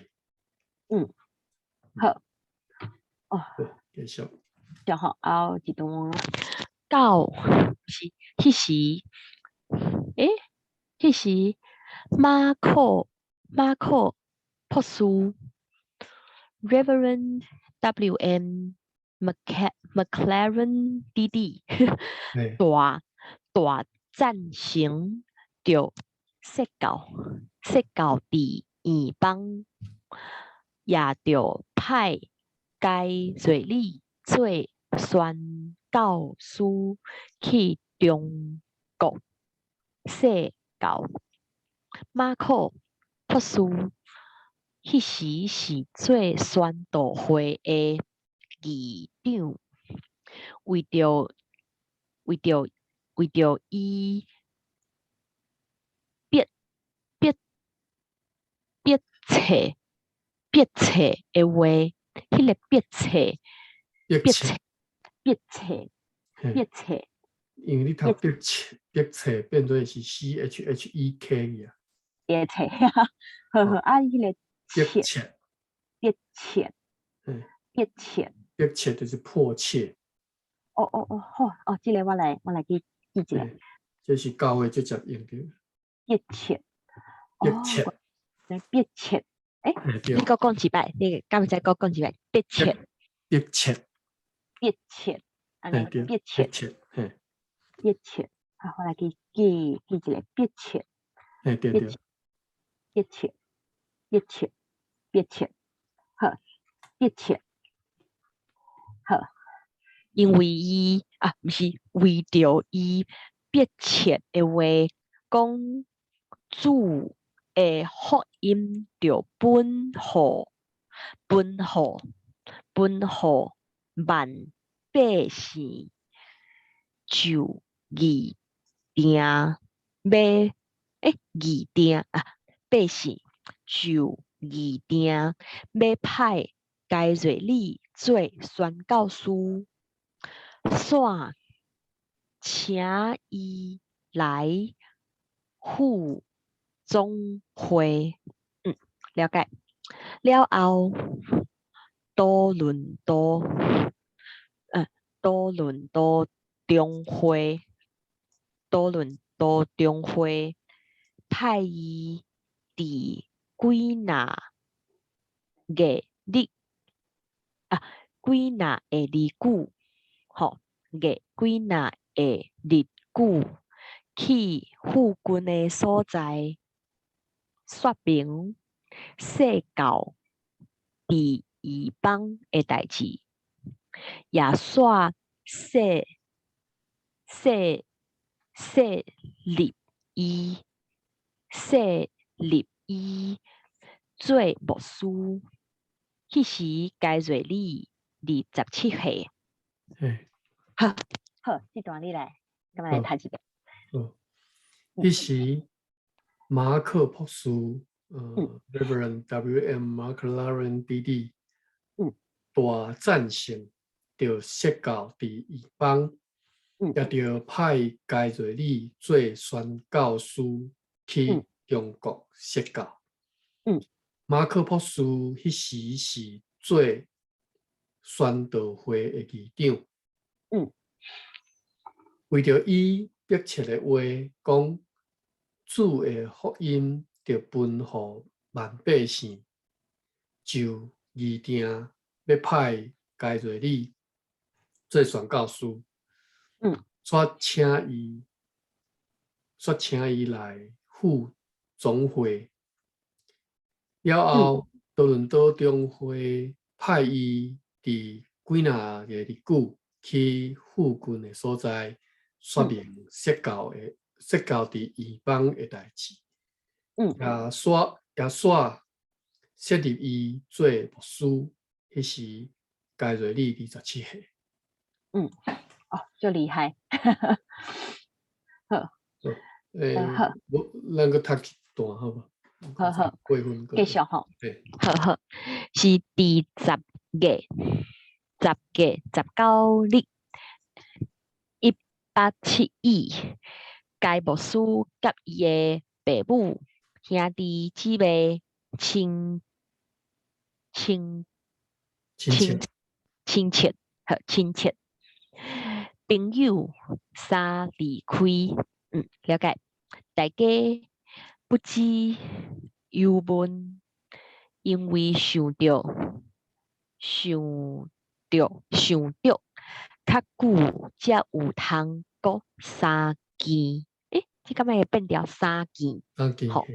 好。哦，繼續。就好，後一段到是彼時，彼時馬可博士，Reverend W M McLaren D.D. 大大贊成著說教佇異邦，也著派該瑞理做宣教師去中國說教。馬可博士彼時是做宣道會的議長，為著伊迫切的話，彼個迫切迫切迫切迫切，因為你讀迫切迫切變做是 C H H E K 啊，迫切，好好啊，彼個迫切迫切，迫切迫切就是迫切。哦哦哦，好，哦，這個我來去記一下。這是教會直接用著。迫切，迫切，迫切，你閣講一擺，你敢會使閣講一擺？迫切，迫切，迫切，按呢迫切，嘿，迫切，好，我來去記記一下，迫切，對對，迫切，迫切，迫切，好，迫切，好，因為伊啊，毋是為著伊迫切的話，講主的福音著分予分予分予萬百姓，就預定欲預定啊，百姓就預定欲派該瑞理做宣教師，煞請伊來赴總會，了解。了後，多倫多中會派伊佇幾若月日啊，幾若个日久，吼，月幾若个日久去附近的所在說明說教佇異邦的代誌，也煞設立伊做牧師。彼時該瑞理27歲。好，好，這段你來，敢來讀一遍。好，彼時馬可博士，Reverend W. M. McLaren D.D. 大贊成著說教佇異邦，也著派該瑞理做宣教師去中國說教。馬可博士彼時是做宣道會的議長。為著伊迫切的話講，主的福音著分予萬百姓，就預定欲派該瑞理做宣教師。煞請伊來赴總會。了後，多倫多中會派伊佇幾若个日久去附近的所在說明釋教的釋教佇異邦的代誌。耶穌設立伊做牧師，彼時該瑞利27歲。嗯，哦，足厲害。好。欸，無，咱閣讀一段好無？好好，過分繼續吼。對。好好，是佇10月19日，1871，該牧師佮伊的爸母、兄弟姊妹、親親親親戚和親戚朋友三離開，了解。大家不知憂悶，因為想著較久才有通閣相見。欸，這敢會變調相見？相見，好，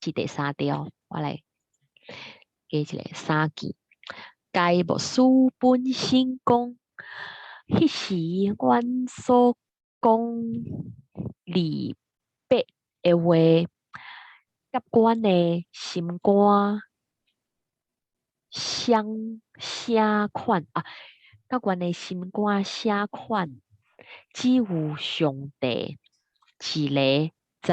是第三條，我來加一个相見。該牧師本身講，彼時阮所講離別的話，佮阮的心肝相相款啊，佮阮的心肝相款，只有上帝一个知。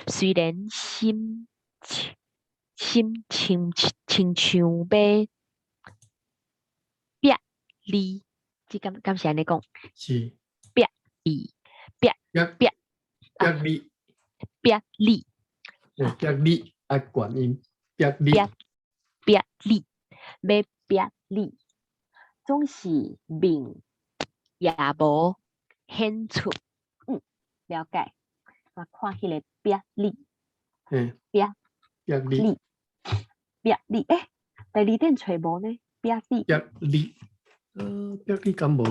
雖然心心親親像欲煏離，這敢是按呢講？是。煏離，煏煏煏離，煏離，煏離愛懸音，煏離，煏煏離，欲煏離，總是面也無顯出。了解。我看彼个煏離，煏煏離，煏離，欸，第二點揣無呢？煏離，煏離，煏離敢無？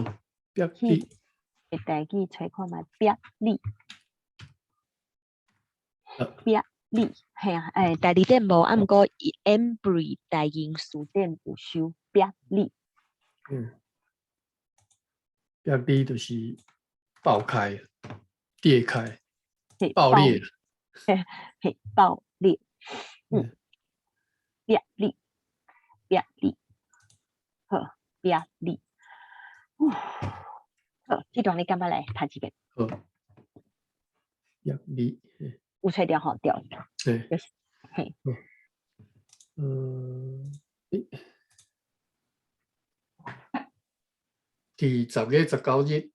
煏離，台語揣看覓，煏離，煏離，嘿啊，欸，第二典無，啊，毋過 Embry 台英詞典有收煏離。煏離就是爆開、裂開、爆裂。嘿，爆裂。煏離，煏離，好，煏離。好，這段你感覺來讀一遍？好，煏離。有揣著吼，對。對。就是，嘿。欸，佇10月19日，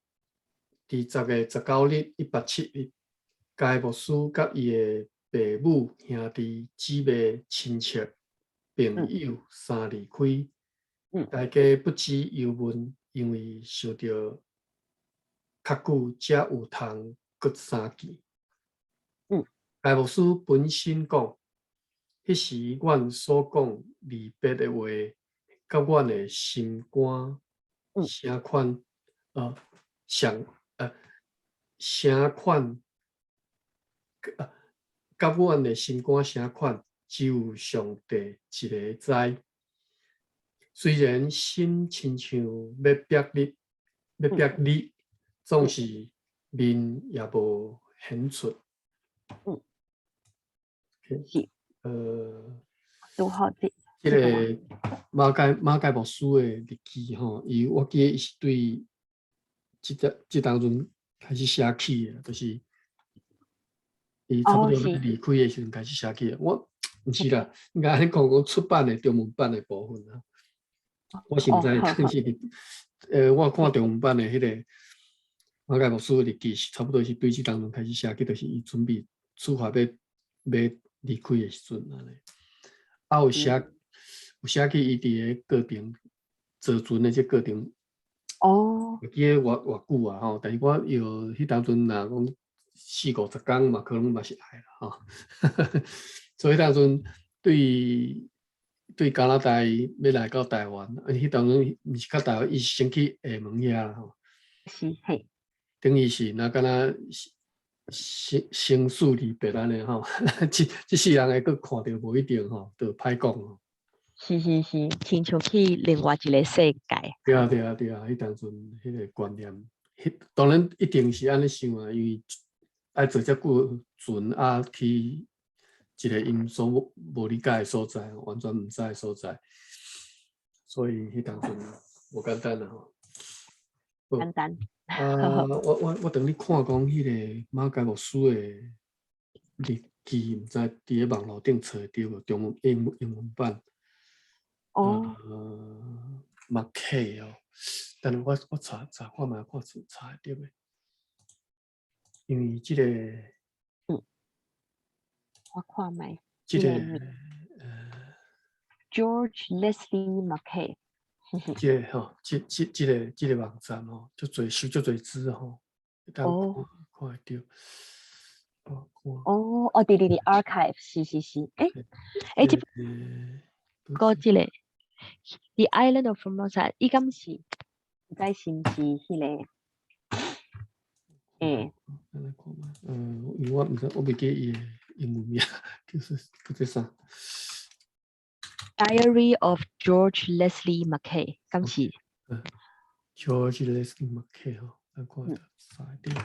佇10月19日，187日，該牧師佮伊的爸母、兄弟姊妹、親戚、朋友三離開，大家不知憂悶，因為想著較久才有通閣相見。該牧師本身講，彼時阮所講離別的話，佮阮的心肝相款，相相款，佮阮的心肝相款，只有上帝一个知。雖然心親像欲煏離，欲煏離，總是面也無顯出。是。拄好這這个馬偕牧師的日記吼，伊我記得伊是對這當陣開始寫起的，就是伊差不多欲離開的時陣開始寫起的。我毋是啦，應該按呢講講出版的中文版的部分啦。我是毋知，但是我看中文版的彼个馬偕牧師的日記是差不多是對這當陣開始寫起，就是伊準備出發欲離開的時陣按呢。啊，有寫起伊佇个過程，坐船的這過程。會記得偌偌久啊吼，但是我藥彼當陣若講四五十工嘛，可能嘛是愛啦吼。所以彼當陣對加拿大欲來到台灣，啊，彼當陣毋是較台灣，伊是先去廈門遐啦吼。是，嘿。等於是若敢若是生生死離別按呢吼，這世人會閣看著無一定吼，就歹講吼。是是是，親像去另外一个世界。對啊對啊對啊，彼當陣彼个觀念，彼當然一定是按呢想啊，因為愛坐遮久船啊去一个𪜶所無理解的所在，完全毋知的所在，所以彼當陣無簡單啦吼。簡單。啊，我當咧看講彼个馬偕牧師的日記，毋知佇咧網路頂揣著無？中文英文版。哦。McKay 哦，等下我查查看覓，看查會著未？因為這个，我看覓。這个，George Leslie McKay。這个吼，這個網站吼，足濟收足濟資吼，會當看會著。哦哦，對對對，archive，是是是，欸欸，這個這个 The Island of Formosa，伊敢是，毋知是毋是彼个？欸。咱來看覓，因為我毋知，我袂記伊的英文名，叫做啥？Diary of George Leslie McKay，敢是？George Leslie McKay 吼，咱看著啥點。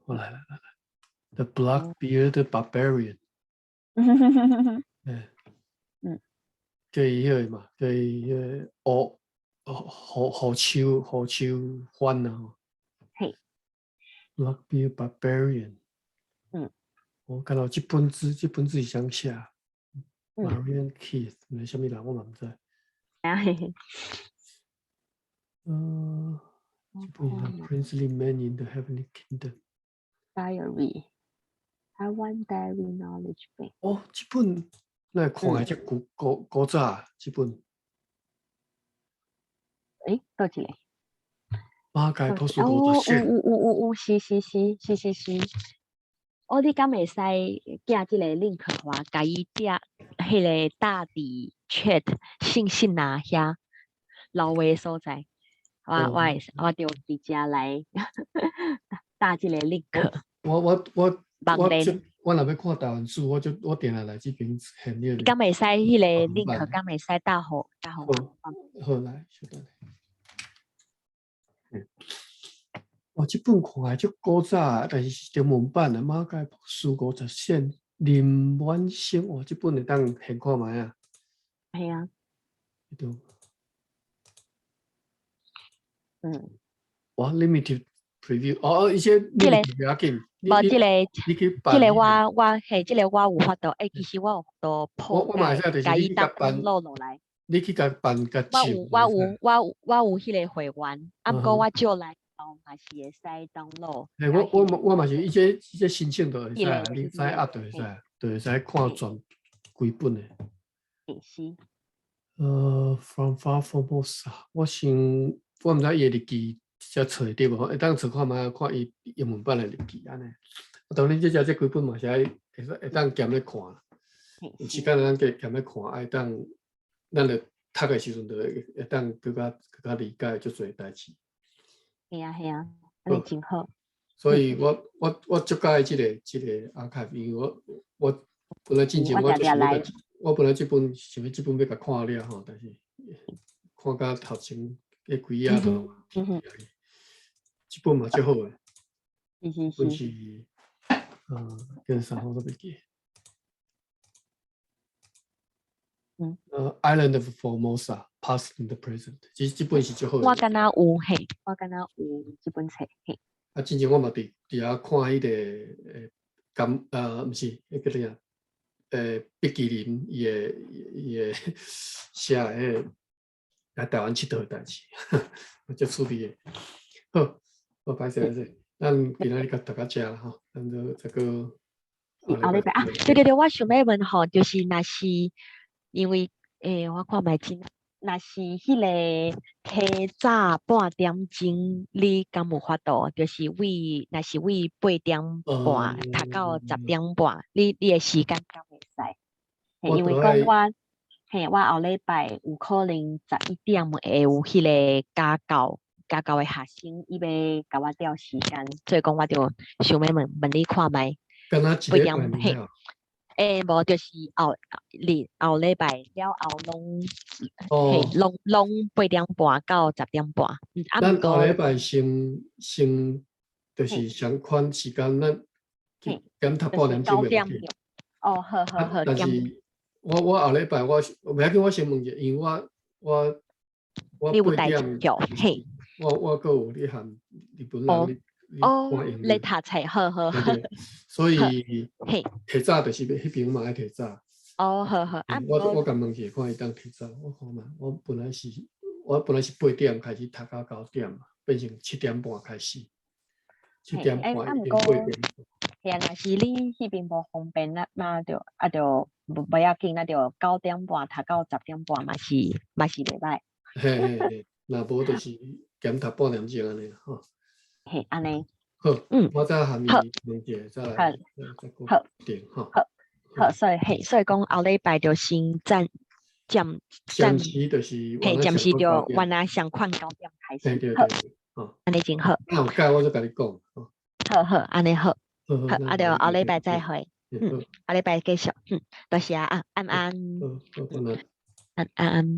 我來來來來，The Black-Bearded Barbarian。叫伊彼个嘛，叫伊彼个烏胡鬚番啊。嘿。 Black-Bearded Barbarian。我看到這本書是啥寫？Marian Keith，毋是啥物人，我嘛毋知。啊嘿嘿。這本是 Princely Man in the Heavenly Kingdom。 Diary，台灣 Diary Knowledge Bank。哦，這本咱看來遮古早這本。欸，佗一个？馬偕博士哦，50 有有有有有，是是是是是是。哦，你敢會使寄這个 link 予我，共伊寄彼个搭佇 chat 信息啊遐留話所在，我會我就佇遮來搭這个 link。我網連我若欲看台灣史，我就我定定來這邊現你敢會使彼个 link 敢會使搭予搭予好，好來，稍等下。哇，這本看來足古早，但是是中文版的，馬偕博士50線林滿生，哇，這本會當現看覓啊？係啊。對。哇，limited preview，哦哦，伊這 limited 不要緊。無，這個，你去這个我嘿，這个我有法度，欸，其實我有法度我我嘛會使，就是你去共辦 download 落來。你去共辦共我有我有我有我有彼个會員，啊，毋過我借來嘛是會使 download。嘿，我嘛是，伊這申請就會使，你使壓就會使，就會使看全規本的。是。From Far Formosa，我想我毋知伊的日記這揣會著無，會當揣看覓，看伊英文版的日記按呢。當然，這幾本嘛是愛會使會當兼咧看，有時間咱加兼咧看，愛當咱咧讀的時陣，就會當閣較理解足濟代誌。係啊係啊，按呢真好。所以我足佮意這個 archive，因為我本來進前我就想欲我本來這本想欲這本欲共看了吼，但是看甲頭前彼幾頁都，這本嘛足好的。本是，叫啥我都袂記。Island of Formosa, Past and Present，這本是足好的。我敢若有嘿，我敢若有這本冊嘿。啊，之前我嘛佇遐看彼个甘，毋是，彼个啥，畢其林伊的寫的彼个來台灣𨑨迌的代誌，足趣味的。好，我歹勢歹勢，咱今仔日共讀到遮啦吼，咱就再閣後禮拜啊，對對對，我想欲問吼，就是若是因為我看覓真，若是彼个提早半點鐘，你敢有法度？就是為若是為8點半讀到10點半，你的時間敢會使？因為講我嘿，我後禮拜有可能11點會有彼个家教的學生，伊欲共我調時間，所以講我就想欲問問你看覓。敢若一禮拜爾哦。欸，無，就是後日後禮拜了後攏，嘿，攏8點半到10點半。啊，咱後禮拜先就是相款時間，咱減讀半點鐘袂要緊。哦，好好好。但是我後禮拜我袂要緊，我先問者，因為我八點，嘿，我閣有咧和日本人咧哦，咧讀冊，好好好。所以提早就是欲彼邊嘛愛提早。哦，好好。啊，我共問者看伊當提早，我看覓，我本來是八點開始讀到9點嘛，變成7點半開始。7點半已經8點。嘿啊，若是你彼邊無方便，那嘛就啊就無要緊，那就9點半讀到10點半嘛是袂䆀。嘿嘿嘿，若無就是減讀半點鐘按呢吼。嘿，按呢。好，我再和伊問者，再來再決定吼。好，好，所以嘿，所以講後禮拜就先暫暫暫時就是，嘿，暫時就原來相款九點開始。對對對，吼，按呢真好。那有改我就共你講。好好，按呢好。好，啊就後禮拜再會。嗯，後禮拜繼續。嗯，多謝啊，安安。好，好，安安安。